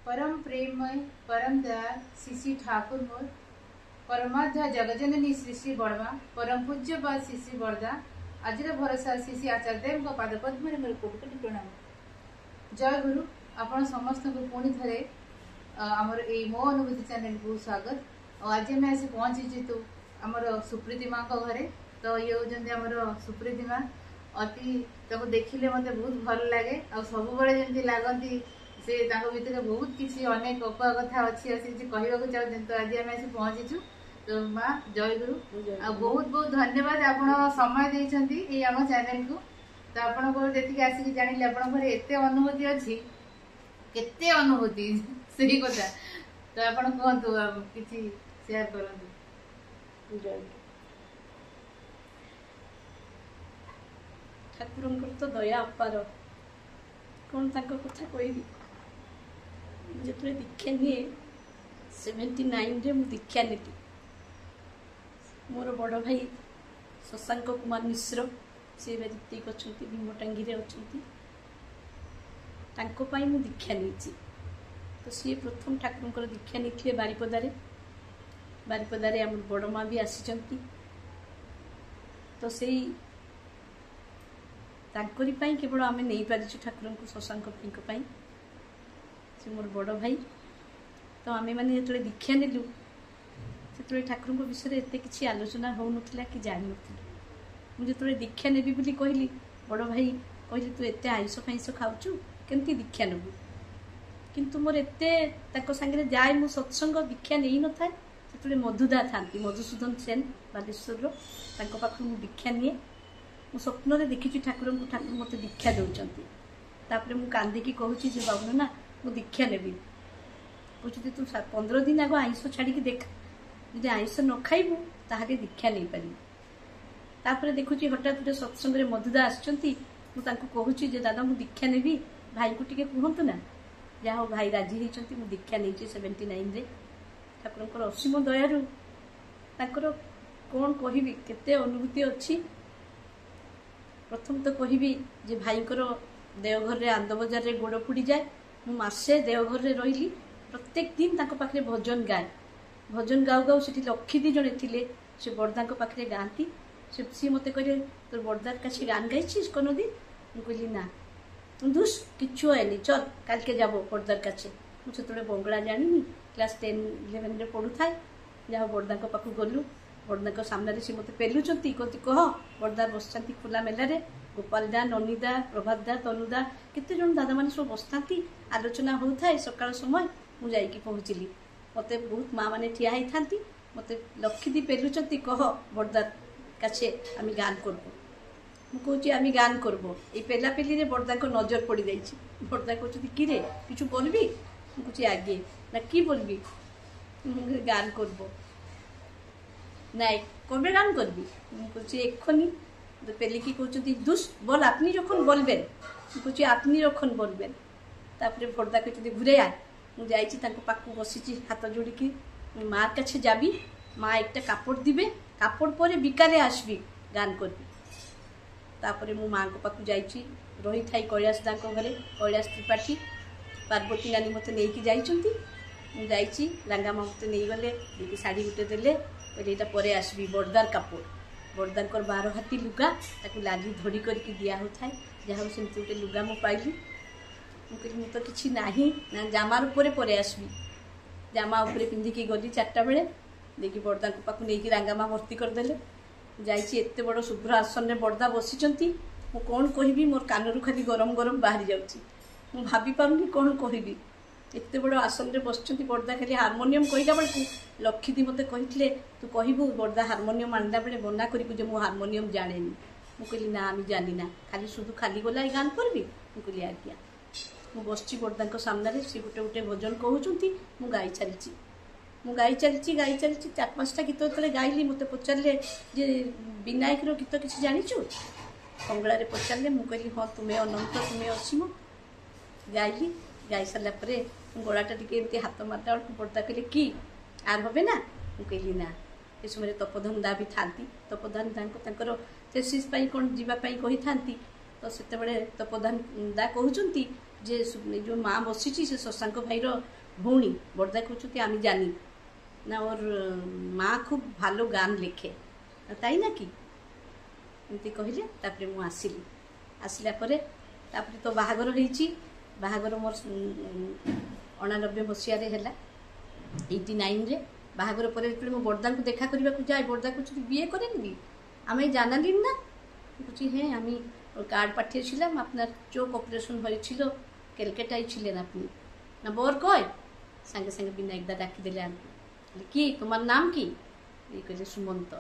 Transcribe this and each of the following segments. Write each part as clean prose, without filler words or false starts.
परम प्रेममय परम दयाल श्री श्री ठाकुर मोर परमाध्या जगजननी श्री श्री बड़मा परम पूज्यपाद श्री श्री बरदा आजिर भरोसा श्री श्री आचार्य पाद पद्म मोर कोटि कोटि प्रणाम। जय गुरु। आपण समस्त को पुणी थे आमर ए मो अनुभूति चैनल को स्वागत। और आज आम आसी पहुंची तो आमर सुप्रीति माँ घरे। तो ये होचंती आमर सुप्रीति माँ। अति ताको देखिले मते बहुत भल लागे आ सब बेले जेमति लागंती से ताको भितर बहुत किछि अनेक अकुआ कथा अछि आ से किछि कहबाकू चाहउछन। तो आज आम आसी पहुंचीछु। तो माँ जय गुरु। आ बहुत बहुत धन्यवाद आपण समय देइछंती ए आम चैनल को। तो आपण को जेतिक आसिक जानिले आपण घरे एते अनुभूति अछि, केते अनुभूति सेही कथा। तो आपण कहंतु किछि शेयर करंतु। जय ठाकुरଙ୍କର ତ ଦୟା ଅପାର, କ'ଣ ତାଙ୍କ କଥା କହିବି। ମୁଁ ଯେତେବେଳେ ଦୀକ୍ଷା ନିଏ 79ରେ ମୁଁ ଦୀକ୍ଷା ନେଲି। ମୋର ବଡ଼ ଭାଇ ଶଶାଙ୍କ କୁମାର ମିଶ୍ର, ସେ ଏବେ ଋତ୍ୱିକ ଅଛନ୍ତି, ଭୀମଟାଙ୍ଗିରେ ଅଛନ୍ତି, ତାଙ୍କ ପାଇଁ ମୁଁ ଦୀକ୍ଷା ନେଇଛି। ତ ସିଏ ପ୍ରଥମ ଠାକୁରଙ୍କର ଦୀକ୍ଷା ନେଇଥିଲେ ବାରିପଦାରେ। ବାରିପଦାରେ ଆମର ବଡ଼ ମା ବି ଆସିଛନ୍ତି। ତ ସେଇ ତାଙ୍କରି ପାଇଁ କେବଳ ଆମେ ନେଇପାରିଛୁ ଠାକୁରଙ୍କୁ, ଶଶାଙ୍କ ଭାଇଙ୍କ ପାଇଁ। ସେ ମୋର ବଡ଼ ଭାଇ। ତ ଆମେମାନେ ଯେତେବେଳେ ଦୀକ୍ଷା ନେଲୁ ସେତେବେଳେ ଠାକୁରଙ୍କ ବିଷୟରେ ଏତେ କିଛି ଆଲୋଚନା ହେଉନଥିଲା କି ଜାଣିନଥିଲୁ। ମୁଁ ଯେତେବେଳେ ଦୀକ୍ଷା ନେବି ବୋଲି କହିଲି, ବଡ଼ ଭାଇ କହିଲେ ତୁ ଏତେ ଆଇଁଷ ଫାଇଁଷ ଖାଉଛୁ, କେମିତି ଦୀକ୍ଷା ନେବୁ? କିନ୍ତୁ ମୋର ଏତେ ତାଙ୍କ ସାଙ୍ଗରେ ଯାଏ ମୁଁ ସତ୍ସଙ୍ଗ, ଦୀକ୍ଷା ନେଇନଥାଏ। ସେତେବେଳେ ମଧୁଦା ଥାନ୍ତି, ମଧୁସୂଦନ ସେନ ବାଲେଶ୍ୱରର, ତାଙ୍କ ପାଖରୁ ମୁଁ ଦୀକ୍ଷା ନିଏ। ମୁଁ ସ୍ୱପ୍ନରେ ଦେଖିଛି ଠାକୁରଙ୍କୁ, ଠାକୁର ମୋତେ ଦୀକ୍ଷା ଦେଉଛନ୍ତି। ତାପରେ ମୁଁ କାନ୍ଦିକି କହୁଛି ଯେ ବାବୁ ନା ମୁଁ ଦୀକ୍ଷା ନେବି। କହୁଛନ୍ତି ତୁ 15 ଦିନ ଆଗ ଆଇଁଷ ଛାଡ଼ିକି ଦେଖ, ଯଦି ଆଇଁଷ ନ ଖାଇବୁ ତାହେଲେ ଦୀକ୍ଷା ନେଇପାରିବୁ। ତାପରେ ଦେଖୁଛି ହଠାତ୍ ଗୋଟେ ସତ୍ସଙ୍ଗରେ ମଧୁଦା ଆସିଛନ୍ତି। ମୁଁ ତାଙ୍କୁ କହୁଛି ଯେ ଦାଦା ମୁଁ ଦୀକ୍ଷା ନେବି, ଭାଇଙ୍କୁ ଟିକେ କୁହନ୍ତୁ ନା। ଯାହା ହଉ ଭାଇ ରାଜି ହେଇଛନ୍ତି, ମୁଁ ଦୀକ୍ଷା ନେଇଛି 79ରେ। ଠାକୁରଙ୍କର ଅସୀମ ଦୟାରୁ ତାଙ୍କର କ'ଣ କହିବି, କେତେ ଅନୁଭୂତି ଅଛି। ପ୍ରଥମ ତ କହିବି ଯେ ଭାଇଙ୍କର ଦେଓଘରରେ ଆନ୍ଦବଜାରରେ ଗୋଡ଼ ପୋଡ଼ିଯାଏ। ମୁଁ ମାସେ ଦେଓଘରରେ ରହିଲି, ପ୍ରତ୍ୟେକ ଦିନ ତାଙ୍କ ପାଖରେ ଭଜନ ଗାଏ। ଭଜନ ଗାଉ ଗାଉ ସେଠି ଲକ୍ଷୀଦି ଜଣେ ଥିଲେ, ସେ ବଡ଼ଦାଙ୍କ ପାଖରେ ଗାଆନ୍ତି। ସିଏ ମୋତେ କହିଲେ ତୋର ବଡ଼ଦାର କାছে ଗାନ ଗାଇছিস কোনোদিন? ମୁଁ କହିଲି ନା। ଦୁସ୍ কিচ্ছু হয়নি, চল কালকে যাব বড়দার কাছে। ମୁଁ ସେତେବେଳେ ବଙ୍ଗଳା ଜାଣିନି, କ୍ଲାସ୍ 10 11ରେ ପଢ଼ୁଥାଏ। ଯାହା ବଡ଼ଦାଙ୍କ ପାଖକୁ ଗଲୁ, ବଡ଼ଦାଙ୍କ ସାମ୍ନାରେ ସେ ମୋତେ ପେଲୁଛନ୍ତି, କହନ୍ତି କହ। ବଡ଼ଦା ବସିଛନ୍ତି ଖୋଲା ମେଲାରେ, ଗୋପାଳ ଦା, ନନିଦା, ପ୍ରଭାତ ଦା, ତନୁଦା, କେତେ ଜଣ ଦାଦାମାନେ ସବୁ ବସିଥାନ୍ତି। ଆଲୋଚନା ହେଉଥାଏ ସକାଳ ସମୟ। ମୁଁ ଯାଇକି ପହଞ୍ଚିଲି, ମୋତେ ବହୁତ ମା ମାନେ ଠିଆ ହେଇଥାନ୍ତି। ମୋତେ ଲକ୍ଷୀଦି ପେଲୁଛନ୍ତି, କହ ବଡ଼ଦାର କାছে আমি গান করব। ମୁଁ କହୁଛି আমি গান করব। ଏଇ ପେଲାପେଲିରେ ବଡ଼ଦାଙ୍କ ନଜର ପଡ଼ିଯାଇଛି। ବଡ଼ଦା କହୁଛନ୍ତି କିରେ কিছু বলবি? ମୁଁ କହୁଛି ଆଜ୍ଞା। ନା কি বলবি? ମୁଁ গান করব। না কবে গান করবি? ମୁଁ কହୁଛି এক্ষুনি। পেলিকি কହୁଛନ୍ତି দুস বল, আপনি যখন বলবেন। ମୁଁ କହୁଛି আপনি যখন বলবেন। তারপরে বড়দা কହୁଛନ୍ତି ঘুরে আয়। ମୁଁ ଯାଇଛି ତାଙ୍କ ପାଖକୁ ବସିଛି ହାତ ଯୋଡ଼ିକି। মার কাছে যাবি, মা একটা কাপড় দিবে, কাপড় পরে বিকালে আসবি গান করবি। ତାପରେ ମୁଁ ମାଆଙ୍କ ପାଖକୁ ଯାଇଛି, ରହିଥାଇ କୈଳାସ ଦାଙ୍କ ଘରେ, କୈଳାସ ତ୍ରିପାଠୀ, ପାର୍ବତୀ ନାନୀ ମୋତେ ନେଇକି ଯାଇଛନ୍ତି। ମୁଁ ଯାଇଛି, ଲାଙ୍ଗା ମା ମୋତେ ନେଇଗଲେ, ଦେଇକି ଶାଢ଼ୀ ଗୋଟେ ଦେଲେ, କହିଲେ ଏଇଟା ପରେ ଆସିବି। ବଡ଼ଦାର କାପଡ଼, ବଡ଼ଦାଙ୍କର 12 ହାତୀ ଲୁଗା, ତାକୁ ଲାଲି ଧଡ଼ି କରିକି ଦିଆ ହେଉଥାଏ। ଯାହା ହଉ ସେମିତି ଗୋଟେ ଲୁଗା ମୁଁ ପାଇଲି। ମୁଁ କହିଲି ମୁଁ ତ କିଛି ନାହିଁ ନା, ଜାମାର ଉପରେ ପରେ ଆସିବି। ଜାମା ଉପରେ ପିନ୍ଧିକି ଗଲି 4ଟା ବେଳେ, ଦେଇକି ବଡ଼ଦାଙ୍କ ପାଖକୁ ନେଇକି ରାଙ୍ଗା ମା ଭର୍ତ୍ତି କରିଦେଲେ। ଯାଇଛି ଏତେ ବଡ଼ ଶୁଭ୍ର ଆସନରେ ବଡ଼ଦା ବସିଛନ୍ତି। ମୁଁ କ'ଣ କହିବି, ମୋର କାନରୁ ଖାଲି ଗରମ ଗରମ ବାହାରି ଯାଉଛି। ମୁଁ ଭାବିପାରୁନି କ'ଣ କହିବି। ଏତେ ବଡ଼ ଆସନରେ ବସିଛନ୍ତି ବଡ଼ଦା, ଖାଲି ହାରମୋନିୟମ କହିଲା ବେଳକୁ ଲକ୍ଷୀଦି ମୋତେ କହିଥିଲେ ତୁ କହିବୁ ବଡ଼ଦା ହାରମୋନିୟମ ଆଣିଲା ବେଳେ ମନା କରିବୁ ଯେ ମୁଁ ହାରମୋନିୟମ ଜାଣେନି। ମୁଁ କହିଲି ନା ଆମେ ଜାଣିନା, ଖାଲି শুধু ଖାଲି ଗଲାয় ଗାନ କରିବି? ମୁଁ କହିଲି ଆଜ୍ଞା। ମୁଁ ବସିଛି ବଡ଼ଦାଙ୍କ ସାମ୍ନାରେ, ସେ ଗୋଟେ ଗୋଟେ ଭଜନ କହୁଛନ୍ତି, ମୁଁ ଗାଇ ଚାଲିଛି, ମୁଁ ଗାଇ ଚାଲିଛି, ଗାଇ ଚାଲିଛି। 4 5ଟା ଗୀତ ଯେତେବେଳେ ଗାଇଲି, ମୋତେ ପଚାରିଲେ ଯେ ବିନାୟକର ଗୀତ କିଛି ଜାଣିଛୁ? ବଙ୍ଗଳାରେ ପଚାରିଲେ। ମୁଁ କହିଲି ହଁ, ତୁମେ ଅନନ୍ତ ତୁମେ ଅସୀମ। ଗାଇଲି। ଗାଇ ସାରିଲା ପରେ ମୁଁ ଗଳାଟା ଟିକେ ଏମିତି ହାତ ମାରିଲା ବେଳକୁ ବଡ଼ଦା କହିଲେ କି ଆର୍ হবে ନା? ମୁଁ କହିଲି ନା। ଏ ସମୟରେ ତପୋଧନ ଦା ବି ଥାନ୍ତି। ତପୋଧନ ଦାଙ୍କୁ ତାଙ୍କର ଥେସିସ୍ ପାଇଁ କ'ଣ ଯିବା ପାଇଁ କହିଥାନ୍ତି। ତ ସେତେବେଳେ ତପୋଧନ ଦା କହୁଛନ୍ତି যে যে মা বসিছি সে শশাঙ্ক ভাইর ভৌণী। বড়দা কହୁଛନ୍ତି আমি জানি না, ওর মা খুব ভালো গান লেখে, তাই নাকি ଏମିତି କହିଲେ। ତାପରେ ମୁଁ ଆସିଲି। ଆସିଲା ପରେ ତାପରେ ତ ବାହାଘର ହେଇଛି। ବାହାଘର ମୋର 89 ମସିହାରେ ହେଲା, 89ରେ। ବାହାଘର ପରେ ଯେତେବେଳେ ମୁଁ ବଡ଼ଦାଙ୍କୁ ଦେଖା କରିବାକୁ ଯାଏ, ବଡ଼ଦା କହୁଛନ୍ତି বিয়ে করেননি, আমি জানালেন না। বলছি হ্যাঁ, আমি কার্ড পাঠিয়েছিলাম, আপনার চোখ অপারেশন হয়েছিল, ক্যালকাটায় ছিলেন আপনি। না বর কয়? সাঙ্গে সাঙ্গে বিনায়কদা ডাকিদেলে আমাকে, কি তোমার নাম কি? এই কইলে সুমন্ত।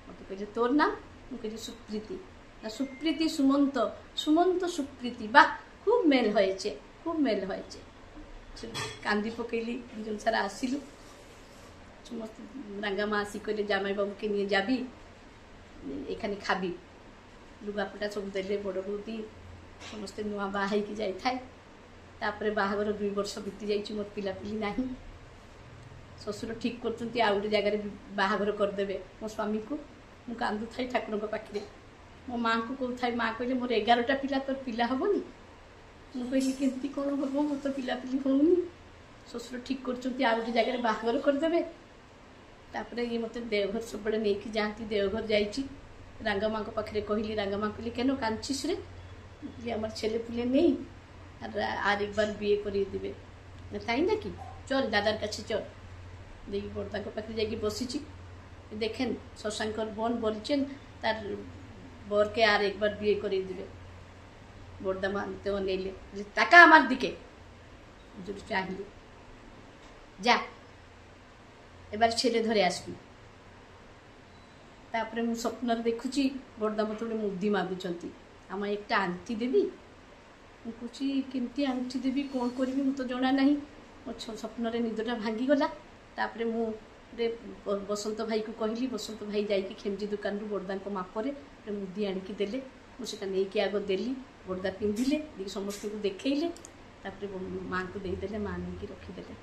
মতো কইলে তোর নাম? ମୁଁ କହିଲି সুপ্রীতি। না সুপ্রীতি সুমন্ত, সুমন্ত সুপ্রীতি, বাহ খুব মেল হয়েছে, খুব মেল হয়েছে। কান্দি পকাইলি। দুজন সারা আসিলু সমস্ত। রাঙ্গামা আসি কইলে জামাইবাবুকে নিয়ে যাবি, এখানে খাবি। ଲୁଗାପଟା ସବୁ ଦେଲେ, ବଡ଼ ବୌଦି ସମସ୍ତେ ନୂଆ ବାହା ହେଇକି ଯାଇଥାଏ। ତାପରେ ବାହାଘର 2 ବର୍ଷ ବିତି ଯାଇଛି, ମୋର ପିଲାପିଲି ନାହିଁ। ଶ୍ୱଶୁର ଠିକ୍ କରୁଛନ୍ତି ଆଉ ଗୋଟେ ଜାଗାରେ ବାହାଘର କରିଦେବେ ମୋ ସ୍ୱାମୀକୁ। ମୁଁ କାନ୍ଦୁଥାଏ ଠାକୁରଙ୍କ ପାଖରେ, ମୋ ମାଆଙ୍କୁ କହୁଥାଏ। ମା କହିଲେ ମୋର 11ଟା ପିଲା, ତୋର ପିଲା ହେବନି? ମୁଁ କହିଲି କେମିତି କ'ଣ ହେବ, ମୋର ତ ପିଲାପିଲି ହେଉନି। ଶ୍ୱଶୁର ଠିକ୍ କରୁଛନ୍ତି ଆଉ ଗୋଟେ ଜାଗାରେ ବାହାଘର କରିଦେବେ। ତାପରେ ଇଏ ମୋତେ ଦେଓଘର ସବୁବେଳେ ନେଇକି ଯାଆନ୍ତି। ଦେଓଘର ଯାଇଛି, রাঙ্গামাଙ୍କ পাখে কহিলি। রাঙ্গামা কহিলে কেন কাঁদছিস রে? বলি আমার ছেলে পুলে নেই, আর আর একবার বিয়ে করিয়ে দিবে। না তাই নাকি, চল দাদার কাছে চল। দেখি বড়দাଙ୍କ পাখে যাইকি বসিছি। দেখেন শশাঙ্কর বোন বলছেন তার বরকে আর একবার বিয়ে করিয়ে দিবে। বড়দা মানতেও নেইলে, তাকা আমার দিকে, যদি চাহিলি যা এবার ছেলে ধরে আসবি। ତାପରେ ମୁଁ ସ୍ୱପ୍ନରେ ଦେଖୁଛି ବଡ଼ଦା ମୋତେ ଗୋଟେ ମୁଦି ମାଗୁଛନ୍ତି, ଆମ একটা ଆଙ୍ଗୁଠି ଦେବି। ମୁଁ କହୁଛି କେମିତି ଆଙ୍ଗୁଠି ଦେବି, କ'ଣ କରିବି ମୁଁ ତ ଜଣା ନାହିଁ। ମୋ ସ୍ୱପ୍ନରେ ନିଦଟା ଭାଙ୍ଗିଗଲା। ତାପରେ ମୁଁ ଗୋଟେ ବସନ୍ତ ଭାଇକୁ କହିଲି। ବସନ୍ତ ଭାଇ ଯାଇକି ଖେମଜି ଦୋକାନରୁ ବଡ଼ଦାଙ୍କ ମାପରେ ଗୋଟେ ମୁଦି ଆଣିକି ଦେଲେ। ମୁଁ ସେଇଟା ନେଇକି ଆଗ ଦେଲି, ବଡ଼ଦା ପିନ୍ଧିଲେ, ଦେଇକି ସମସ୍ତଙ୍କୁ ଦେଖେଇଲେ। ତାପରେ ମାଆଙ୍କୁ ଦେଇଦେଲେ, ମା ନେଇକି ରଖିଦେଲେ।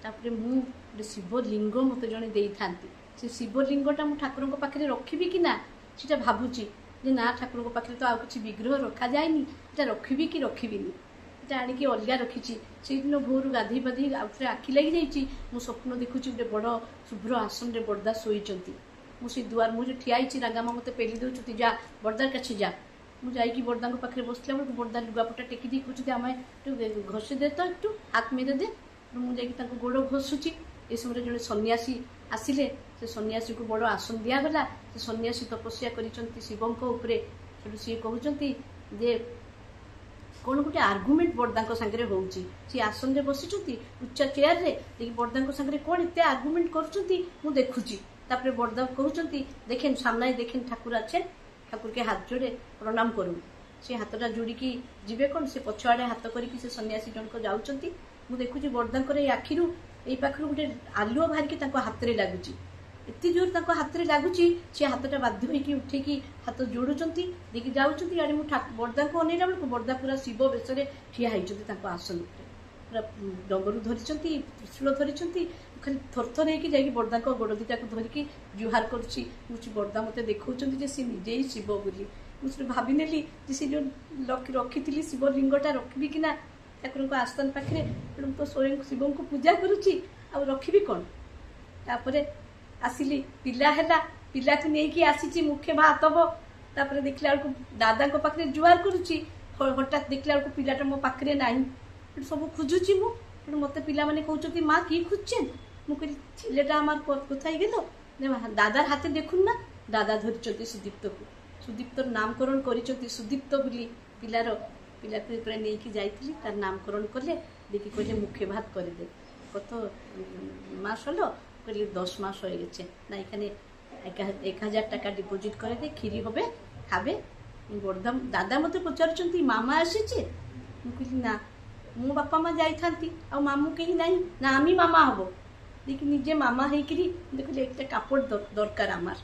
ତାପରେ ମୁଁ ଗୋଟେ ଶିବଲିଙ୍ଗ ମୋତେ ଜଣେ ଦେଇଥାନ୍ତି, ସେ ଶିବଲିଙ୍ଗଟା ମୁଁ ଠାକୁରଙ୍କ ପାଖରେ ରଖିବି କି ନା ସେଇଟା ଭାବୁଛି। ଯେ ନା, ଠାକୁରଙ୍କ ପାଖରେ ତ ଆଉ କିଛି ବିଗ୍ରହ ରଖାଯାଏନି, ଏଇଟା ରଖିବି କି ରଖିବିନି। ଏଇଟା ଆଣିକି ଅଲଗା ରଖିଛି। ସେଇଦିନ ଭୋରୁ ଗାଧେଇ ପାଧେଇ ଆଉ ଥରେ ଆଖି ଲାଗିଯାଇଛି। ମୁଁ ସ୍ୱପ୍ନ ଦେଖୁଛି ଗୋଟେ ବଡ଼ ଶୁଭ୍ର ଆସନରେ ବଡ଼ଦା ଶୋଇଛନ୍ତି। ମୁଁ ସେଇ ଦୁଆର ମୁହଁରେ ଠିଆ ହେଇଛି, ରାଙ୍ଗାମା ମୋତେ ପେଲି ଦେଉଛନ୍ତି, ଯା ବଡ଼ଦାର କାছে ଯା। ମୁଁ ଯାଇକି ବଡ଼ଦାଙ୍କ ପାଖରେ ବସିଲା ବେଳକୁ ବଡ଼ଦା ଲୁଗାପଟା ଟେକି ଦେଇ କହୁଛନ୍ତି ଆମେ ଘଷି ଦେ ତ, একটু ହାତ ମେରେ ଦେ। ମୁଁ ଯାଇକି ତାଙ୍କୁ ଗୋଡ଼ ଘଷୁଛି। ଏ ସମୟରେ ଜଣେ ସନ୍ନ୍ୟାସୀ ଆସିଲେ। ସେ ସନ୍ନ୍ୟାସୀକୁ ବଡ଼ ଆସନ ଦିଆଗଲା। ସେ ସନ୍ନ୍ୟାସୀ ତପସ୍ୟା କରିଛନ୍ତି ଶିବଙ୍କ ଉପରେ। ସେଠୁ ସିଏ କହୁଛନ୍ତି ଯେ କ'ଣ ଗୋଟେ ଆର୍ଗୁମେଣ୍ଟ ବଡ଼ଦାଙ୍କ ସାଙ୍ଗରେ ହେଉଛି। ସିଏ ଆସନରେ ବସିଛନ୍ତି ଉଚ୍ଚ ଚେୟାରରେ, ଦେଖି ବଡ଼ଦାଙ୍କ ସାଙ୍ଗରେ କ'ଣ ଏତେ ଆର୍ଗୁମେଣ୍ଟ କରୁଛନ୍ତି ମୁଁ ଦେଖୁଛି। ତାପରେ ବଡ଼ଦା କହୁଛନ୍ତି দেখেন সামনায় দেখেন ঠাকুর আছেন, ঠাকুরকে হাত ଯୋଡ଼େ ପ୍ରଣାମ করুন। ସେ ହାତଟା ଯୋଡ଼ିକି ଯିବେ କ'ଣ, ସେ ପଛଆଡ଼େ ହାତ କରିକି ସେ ସନ୍ନ୍ୟାସୀ ଜଣକ ଯାଉଛନ୍ତି। ମୁଁ ଦେଖୁଛି ବଡ଼ଦାଙ୍କର ଏଇ ଆଖିରୁ ଏଇ ପାଖରୁ ଗୋଟେ ଆଲୁଅ ବାହାରିକି ତାଙ୍କ ହାତରେ ଲାଗୁଛି। ଏତେ ଜୋର ତାଙ୍କ ହାତରେ ଲାଗୁଛି, ସେ ହାତଟା ବାଧ୍ୟ ହେଇକି ଉଠେଇକି ହାତ ଯୋଡ଼ୁଛନ୍ତି, ଦେଇକି ଯାଉଛନ୍ତି। ଇଆଡ଼େ ମୁଁ ବଡ଼ଦାଙ୍କୁ ଅନେଇଲା ବେଳକୁ ବଡ଼ଦା ପୁରା ଶିବ ବେଶରେ ଠିଆ ହେଇଛନ୍ତି ତାଙ୍କ ଆସନ ଉପରେ, ପୁରା ଡଙ୍ଗରୁ ଧରିଛନ୍ତି, ତ୍ରିଶୂଳ ଧରିଛନ୍ତି। ଖାଲି ଥରଥର ହେଇକି ଯାଇକି ବଡ଼ଦାଙ୍କ ଗୋଡ଼ ଦୁଇଟାକୁ ଧରିକି ଜୁହାର କରୁଛି। ମୁଁ ବଡ଼ଦା ମୋତେ ଦେଖାଉଛନ୍ତି ଯେ ସେ ନିଜେ ହିଁ ଶିବ ବୋଲି। ମୁଁ ସେଠୁ ଭାବିନେଲି ଯେ ସେ ଯେଉଁ ରଖିଥିଲି ଶିବଲିଙ୍ଗଟା ରଖିବି କି ନା ଠାକୁରଙ୍କ ଆସ୍ଥାନ ପାଖରେ, ତେଣୁ ମୁଁ ତ ସ୍ୱୟଂ ଶିବଙ୍କୁ ପୂଜା କରୁଛି, ଆଉ ରଖିବି କ'ଣ? ତାପରେ ଆସିଲି, ପିଲା ହେଲା, ପିଲାକୁ ନେଇକି ଆସିଛି ମୁଖେ ଭାତ ହବ। ତାପରେ ଦେଖିଲା ବେଳକୁ ଦାଦାଙ୍କ ପାଖରେ ଜୁହାର କରୁଛି, ହଠାତ୍ ଦେଖିଲା ବେଳକୁ ପିଲାଟା ମୋ ପାଖରେ ନାହିଁ। ସେଠୁ ସବୁ ଖୋଜୁଛି ମୁଁ। ତେଣୁ ମୋତେ ପିଲାମାନେ କହୁଛନ୍ତି ମା କି খুঁজছেন? ମୁଁ କହିଲି ছেলেটা আমার কোথায় গেল? দাদার হাতে দেখুন না। ଦାଦା ଧରିଛନ୍ତି ସୁଦୀପ୍ତକୁ, ସୁଦୀପ୍ତର ନାମକରଣ କରିଛନ୍ତି ସୁଦୀପ୍ତ ବୋଲି। ପିଲାର ପିଲାକୁ ଯେତେବେଳେ ନେଇକି ଯାଇଥିଲି ତାର ନାମକରଣ କଲେ, ଦେଇକି କହିଲେ ମୁଖେ ଭାତ କରିଦେ। কত মাস হলো? କହିଲେ 10 মাস হয়ে গেছে। না এখানে 1000 টাকা ডিপোজিট করে দে, খিরি হবে, খাবে। ବଡ଼ଦା ଦାଦା ମୋତେ ପଚାରୁଛନ୍ତି ମାମା ଆସିছে? ମୁଁ କହିଲି ନା, ମୋ ବାପା ମା ଯାଇଥାନ୍ତି, ଆଉ ମାମୁଁ କେହି ନାହିଁ। ନା আমি ମାମା ହବ। ଦେଖି ନିଜେ ମାମା ହେଇକିରି ଦେଖିଲି একটা କାପଡ଼ ଦରକାର আমার।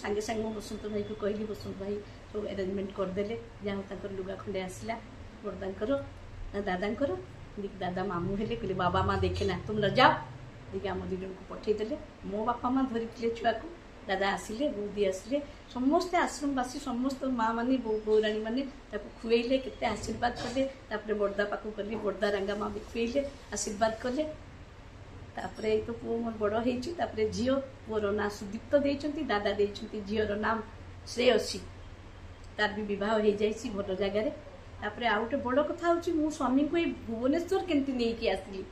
ସାଙ୍ଗେ ସାଙ୍ଗେ ମୁଁ ବସନ୍ତ ଭାଇକୁ କହିଲି, ବସନ୍ତ ଭାଇ ସବୁ ଆରେଞ୍ଜମେଣ୍ଟ କରିଦେଲେ। ଯାହା ହଉ ତାଙ୍କର ଲୁଗା ଖଣ୍ଡେ ଆସିଲା ବଡ଼ଦାଙ୍କର ନା ଦାଦାଙ୍କର। ଦେଖି ଦାଦା ମାମୁଁ ହେଲେ, କହିଲେ ବାବା ମା ଦେଖେ ନା, তোমরা ଯାଅ। ଦେଖି ଆମ 2 ଜଣଙ୍କୁ ପଠେଇଦେଲେ। ମୋ ବାପା ମା ଧରିଥିଲେ ଛୁଆକୁ। ଦାଦା ଆସିଲେ, ବୌଦି ଆସିଲେ, ସମସ୍ତେ ଆଶ୍ରମବାସୀ, ସମସ୍ତ ମା ମାନେ, ବୋଉ ବୌରାଣୀ ମାନେ ତାକୁ ଖୁଏଇଲେ, କେତେ ଆଶୀର୍ବାଦ କଲେ। ତାପରେ ବର୍ଦା ପାଖକୁ ଗଲି, ବର୍ଦା ରାଙ୍ଗା ମା ବି ଖୁଏଇଲେ, ଆଶୀର୍ବାଦ କଲେ। ତାପରେ ଏଇ ତ ପୁଅ ମୋର ବଡ଼ ହେଇଛି। ତାପରେ ଝିଅ, ପୁଅର ନାଁ ସୁଦୀପ୍ତ ଦେଇଛନ୍ତି, ଦାଦା ଦେଇଛନ୍ତି ଝିଅର ନାମ ଶ୍ରେୟସୀ। ତାର ବି ବିବାହ ହେଇଯାଇଛି ଭଲ ଜାଗାରେ। ତାପରେ ଆଉ ଗୋଟେ ବଡ଼ କଥା ହେଉଛି, ମୁଁ ସ୍ୱାମୀଙ୍କୁ ଏଇ ଭୁବନେଶ୍ୱର କେମିତି ନେଇକି ଆସିଲି।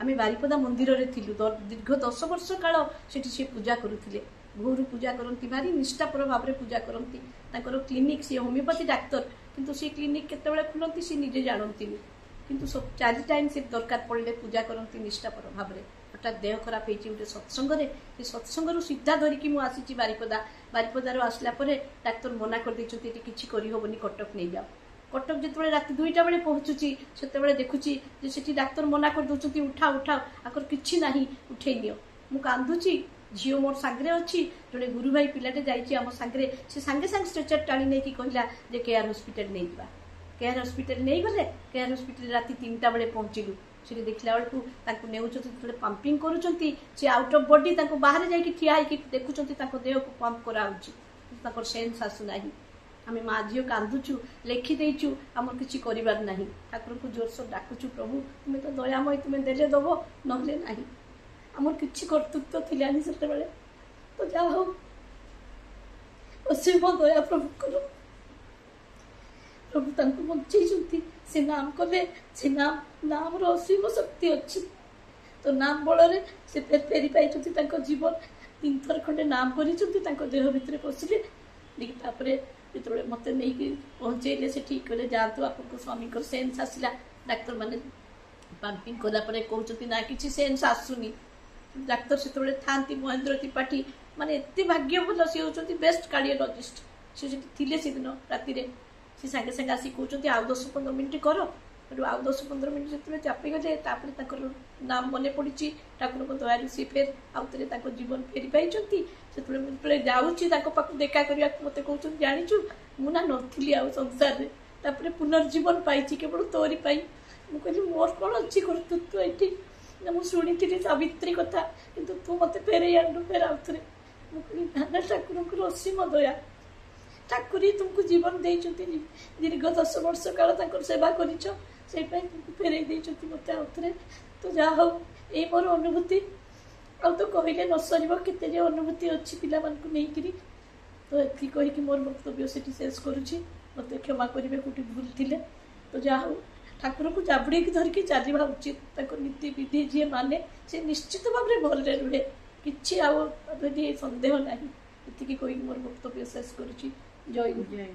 ଆମେ ବାରିପଦା ମନ୍ଦିରରେ ଥିଲୁ ଦୀର୍ଘ 10 ବର୍ଷ କାଳ। ସେଠି ସେ ପୂଜା କରୁଥିଲେ, ଭୋରୁ ପୂଜା କରନ୍ତି, ଭାରି ନିଷ୍ଠାପର ଭାବରେ ପୂଜା କରନ୍ତି। ତାଙ୍କର କ୍ଲିନିକ୍, ସିଏ ହୋମିଓପାଥି ଡାକ୍ତର, କିନ୍ତୁ ସେ କ୍ଲିନିକ୍ କେତେବେଳେ ଖୋଲନ୍ତି ସେ ନିଜେ ଜାଣନ୍ତିନି, କିନ୍ତୁ 4 ଟାଇମ୍ ସେ ଦରକାର ପଡ଼ିଲେ ପୂଜା କରନ୍ତି ନିଷ୍ଠାପର ଭାବରେ। ହଠାତ୍ ଦେହ ଖରାପ ହେଇଛି ଗୋଟେ ସତ୍ସଙ୍ଗରେ, ସେ ସତ୍ସଙ୍ଗରୁ ସିଧା ଧରିକି ମୁଁ ଆସିଛି ବାରିପଦା। ବାରିପଦାରୁ ଆସିଲା ପରେ ଡାକ୍ତର ମନା କରିଦେଇଛନ୍ତି, ଏଠି କିଛି କରିହେବନି, କଟକ ନେଇଯାଅ। କଟକ ଯେତେବେଳେ ରାତି 2ଟା ବେଳେ ପହଞ୍ଚୁଛି, ସେତେବେଳେ ଦେଖୁଛି ଯେ ସେଠି ଡାକ୍ତର ମନା କରିଦେଉଛନ୍ତି, ଉଠା ଉଠା, ଆଙ୍କର କିଛି ନାହିଁ, ଉଠେଇ ନିଅ। ମୁଁ କାନ୍ଦୁଛି, ଝିଅ ମୋର ସାଙ୍ଗରେ ଅଛି, ଜଣେ ଗୁରୁଭାଇ ପିଲାଟେ ଯାଇଛି ଆମ ସାଙ୍ଗରେ। ସେ ସାଙ୍ଗେ ସାଙ୍ଗେ ଷ୍ଟ୍ରେଚର ଟାଣି ନେଇକି କହିଲା ଯେ କେୟାର ହସ୍ପିଟାଲ ନେଇଯିବା। କେୟାର ହସ୍ପିଟାଲ ନେଇଗଲେ। କେୟାର ହସ୍ପିଟାଲ ରାତି 3ଟା ବେଳେ ପହଞ୍ଚିଲୁ। ସେଠି ଦେଖିଲା ବେଳକୁ ତାଙ୍କୁ ନେଉଛନ୍ତି, ଯେତେବେଳେ ପମ୍ପିଂ କରୁଛନ୍ତି, ସେ ଆଉଟ୍ ଅଫ୍ ବଡି, ତାଙ୍କୁ ବାହାରେ ଯାଇକି ଠିଆ ହେଇକି ଦେଖୁଛନ୍ତି ତାଙ୍କ ଦେହକୁ ପମ୍ପ କରାହେଉଛି, ତାଙ୍କର ସେନ୍ସ ଆସୁନାହିଁ। ଆମେ ମା ଝିଅ କାନ୍ଦୁଛୁ, ଲେଖିଦେଇଛୁ, ଆମର କିଛି କରିବାର ନାହିଁ। ଠାକୁରଙ୍କୁ ଜୋରସୋର ଡାକୁଛୁ, ପ୍ରଭୁ ତୁମେ ତ ଦୟାମୟ, ତୁମେ ଦେଲେ ଦେବ, ନହେଲେ ନାହିଁ। ଆମର କିଛି କର୍ତ୍ତୃତ୍ୱ ଥିଲାନି ସେତେବେଳେ। ତ ଯାହା ହଉ, ଅସୀମ ଦୟା ପ୍ରଭୁଙ୍କର, ପ୍ରଭୁ ତାଙ୍କୁ ବଞ୍ଚେଇଛନ୍ତି। ସେ ନାମ କଲେ, ସେ ନାମ, ନାମର ଅସୀମ ଶକ୍ତି ଅଛି। ତ ନାମ ବଳରେ ସେ ଫେର ଫେରି ପାଇଛନ୍ତି ତାଙ୍କ ଜୀବନ। 3ଥର ଖଣ୍ଡେ ନାମ କରିଛନ୍ତି, ତାଙ୍କ ଦେହ ଭିତରେ ପଶିଲେ। ତାପରେ ଯେତେବେଳେ ମୋତେ ନେଇକି ପହଞ୍ଚେଇଲେ ସେଠି, କହିଲେ ଯାଆନ୍ତୁ, ଆପଣଙ୍କ ସ୍ୱାମୀଙ୍କର ସେନ୍ସ ଆସିଲା। ଡାକ୍ତରମାନେ ପମ୍ପିଂ କଲା ପରେ କହୁଛନ୍ତି ନା କିଛି ସେନ୍ସ ଆସୁନି। ଡାକ୍ତର ସେତେବେଳେ ଥାନ୍ତି ମହେନ୍ଦ୍ର ତ୍ରିପାଠୀ, ମାନେ ଏତେ ଭାଗ୍ୟ ଭଲ, ସିଏ ହେଉଛନ୍ତି ବେଷ୍ଟ କାର୍ଡ଼ିଓଲୋଜିଷ୍ଟ। ସେ ସେଠି ଥିଲେ ସେଦିନ ରାତିରେ। ସେ ସାଙ୍ଗେ ସାଙ୍ଗେ ଆସିକି କହୁଛନ୍ତି ଆଉ 10-15 ମିନିଟ୍ କର। ସେଠୁ ଆଉ 10-15 ମିନିଟ୍ ଯେତେବେଳେ ଚାପିଗଲେ, ତାପରେ ତାଙ୍କର ନାମ ମନେ ପଡ଼ିଛି। ଠାକୁରଙ୍କ ଦୟାରୁ ସିଏ ଫେର ଆଉ ଥରେ ତାଙ୍କ ଜୀବନ ଫେରି ପାଇଛନ୍ତି। ସେତେବେଳେ ମୁଁ ଯେତେବେଳେ ଯାଉଛି ତାଙ୍କ ପାଖକୁ ଦେଖା କରିବାକୁ, ମୋତେ କହୁଛନ୍ତି ଜାଣିଛୁ, ମୁଁ ନା ନଥିଲି ଆଉ ସଂସାରରେ, ତାପରେ ପୁନର୍ଜୀବନ ପାଇଛି କେବଳ ତୋରି ପାଇଁ। ମୁଁ କହିଲି ମୋର କ'ଣ ଅଛି କର୍ତ୍ତୃତ୍ୱ ଏଠି? ନା ମୁଁ ଶୁଣିଥିଲି ସାବିତ୍ରୀ କଥା, କିନ୍ତୁ ତୁ ମୋତେ ଫେରେଇ ଆଣିଲୁ ଫେର ଆଉ ଥରେ। ମୁଁ କହିଲି ନା ନା, ଠାକୁରଙ୍କର ଅସୀମ ଦୟା, ଠାକୁର ତୁମକୁ ଜୀବନ ଦେଇଛନ୍ତି, ଦୀର୍ଘ 10 ବର୍ଷ କାଳ ତାଙ୍କର ସେବା କରିଛ, ସେଇପାଇଁ ତୁମକୁ ଫେରେଇ ଦେଇଛନ୍ତି ମୋତେ ଆଉ ଥରେ। ତ ଯାହା ହଉ, ଏଇ ମୋର ଅନୁଭୂତି, ଆଉ ତ କହିଲେ ନ ସରିବ କେତେ ଯେ ଅନୁଭୂତି ଅଛି ପିଲାମାନଙ୍କୁ ନେଇକିରି। ତ ଏତିକି କହିକି ମୋର ବକ୍ତବ୍ୟ ସେଠି ଶେଷ କରୁଛି। ମୋତେ କ୍ଷମା କରିବେ କେଉଁଠି ଭୁଲ ଥିଲେ। ତ ଯାହା ହଉ, ଠାକୁରଙ୍କୁ ଜାବୁଡ଼ିକି ଧରିକି ଚାଲିବା ଉଚିତ। ତାଙ୍କ ନୀତି ବିଧି ଯିଏ ମାନେ, ସେ ନିଶ୍ଚିତ ଭାବରେ ଭଲରେ ରୁହେ, କିଛି ଆଉ ଯଦି ସନ୍ଦେହ ନାହିଁ। ଏତିକି କହିକି ମୋର ବକ୍ତବ୍ୟ ଶେଷ କରୁଛି। ଜୟ ଗୁରୁ।